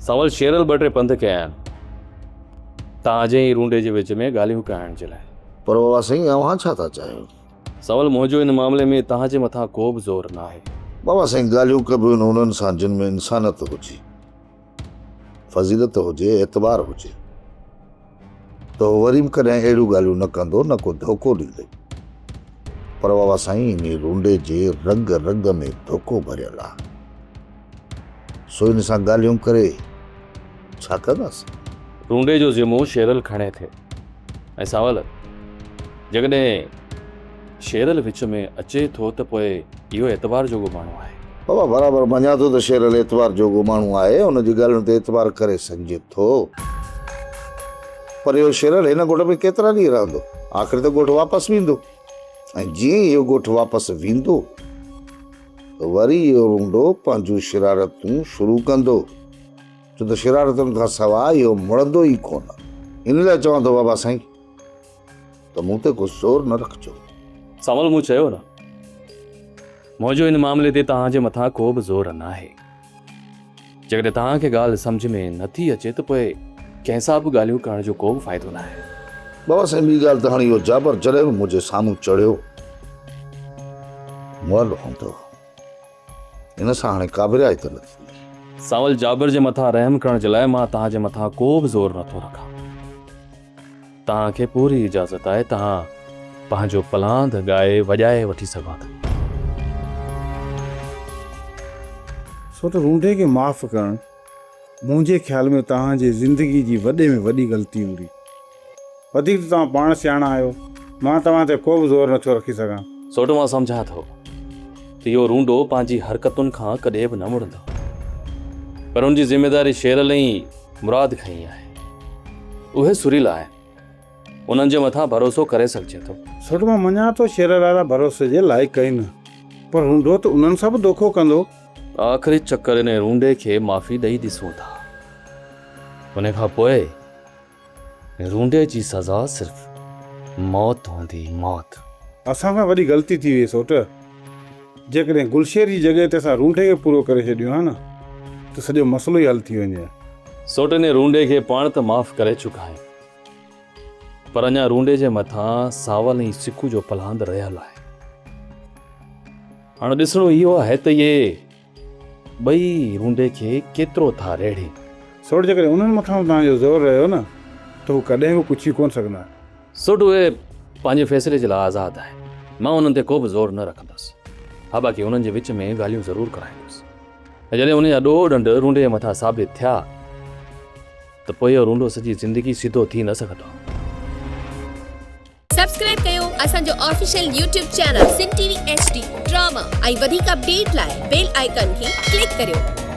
سانول شيرل ٻه ٽي پنڌ ڪيا آهن توهان جي ۽ رونڊي جي وچ ۾ ڳالهيون ڪرائڻ جي لاء. پر بابا سائين اوهان ڇا ٿا چاهيو؟ سانول منهنجو ان معاملي ۾ توهان جي مٿان ڪو به زور ناهي. بابا سائين ڳالهيون ڪبيون آهن انهن سان جن ۾ انسانيت هجي، فضيلت هجي، اعتبار هجي ته هو وري به ڪڏهن اهڙيون ڳالهيون نه ڪندو نه ڪو ڌوڪو ڏيندو. پر بابا سائين انهي رونڊي جي رڳ رڳ ۾ ڌوڪو ڀريل آهي. سو ان سان ڳالهيون ڪري ڇا ڪنداسين؟ رونڊي جو ذمو شيرل کڻي ٿي ۽ سانول جيڪڏهن شيرل وچ ۾ اچي ٿو ته پوء اهو اعتبار جوڳو ماڻهو آهي. بابا برابر مڃان ٿو ته شيرل اعتبار جوڳو ماڻهو آهي، ان جي ڳالهين تي اعتبار ڪري سگهجي ٿو. پر اهو شيرل هن ڳوٺ ۾ ڪيترا ڏينهن رهندو؟ آخر ته ڳوٺ واپس ويندو ۽ جيئن ئي اهو ڳوٺ واپس ويندو ته وري اهو رونڊو پنهنجون شرارتون شروع ڪندو، ڇو ته شرارتن کان سواء اهو مڙندو ئي ڪونه. ان لاء چوان ٿو بابا سائين ته مون تي ڪو زور نه رکجو. سانول مون چيو نه، منهنجو ان معاملي تي توهان جي مٿان ڪو به زور ناهي. جيڪڏهن توهان کي ڳالهه سمجهه ۾ نٿي اچي ته پوء ڪنهن سان به ڳالهيون ڪرڻ جو ڪو به فائدو ناهي. بابا سائين ٻي ڳالهه ته هاڻي اهو جابر جڏهن به منهنجي سامهون چڙهيو مئل هوندو. هن سان هاڻي ڪابريائي ته نه ٿيندي. سانول جابر جي مٿان رحم ڪرڻ جي لاء مان توهان جي مٿان ڪو به زور نٿو رکان. توهان کي پوري اجازت آهي توهان پنهنجو پلاند ڳائي وڄائي وٺي سگهو ٿا. سو ته رونڊي کي معاف ڪرڻ منهنجي خيال ۾ توهان جي زندگي جي وڏي ۾ وڏي غلطي هوندي. وڌيڪ ته توهان پاڻ سياڻا آهيو، مان توهان تي ڪو به زور نٿو رکي سگهان. سوٽ مان سمجهان ٿو ته اهو رونڊو پنهنجي حرڪتن کان ڪڏهن به نه مڙندو پر ان جي ذميداري شيرل ۽ مراد کنئي آهي. اهي سريلا آهن. انهن جي مٿان ڀروسو ڪري سگهجي ٿو. سوٽ مان مڃان ٿو شير لالا ڀروسي جي لائق آهن پر رونڊو ته انهن سان به دوکو ڪندو. آخري چڪر انهي رونڊي کي معافي ڏئي ڏسون ٿا. ان کان پوء رونڊي جي سزا صرف موت هوندي موت. اسان کان وڏي غلطي ٿي وئي سوٽ. جيڪڏهن گلشير جي جڳهه تي اسان رونڊي کي پورو ڪري ڇڏيون ها نه ته سڄو مسئلو ئي حل ٿي وڃي ها. سوٽ انهي رونڊي کي پاڻ ته معاف ڪري چڪا آهيون پر اڃا رونڊي جي مٿان ساول ۽ سڪو جو پلاند رهيل آهي. هاڻ ڏسڻو اهو آهي ته اهي ٻئي رونڊي کي ڪيترو ٿا ريڙهين. سوٽ جيڪڏهن انهن مٿان به توهان جو زور رهيو نه ته هو ڪڏهن به پڇي ڪونه سگهندا. سوٽ اهي پنهنجي فيصلي جي لاء آزاد آهن. مان انهن تي ڪو به زور نه رکندس. ها باقي انهن جي وچ ۾ ڳالهيون ضرور ڪرائيندس. ۽ جڏهن انهن جا ڏوهه ڏنڊ رونڊي جي مٿان ثابت ٿيا ته پوء اهو رونڊو سڄي زندگي سڌو ٿي نه سگهندو. سبسڪرائب ڪيو اسان جو official YouTube channel Sindh T V H D drama ۽ وڌيڪ اپڊيٽ لاء بيل آئيڪان کي ڪلڪ ڪريو.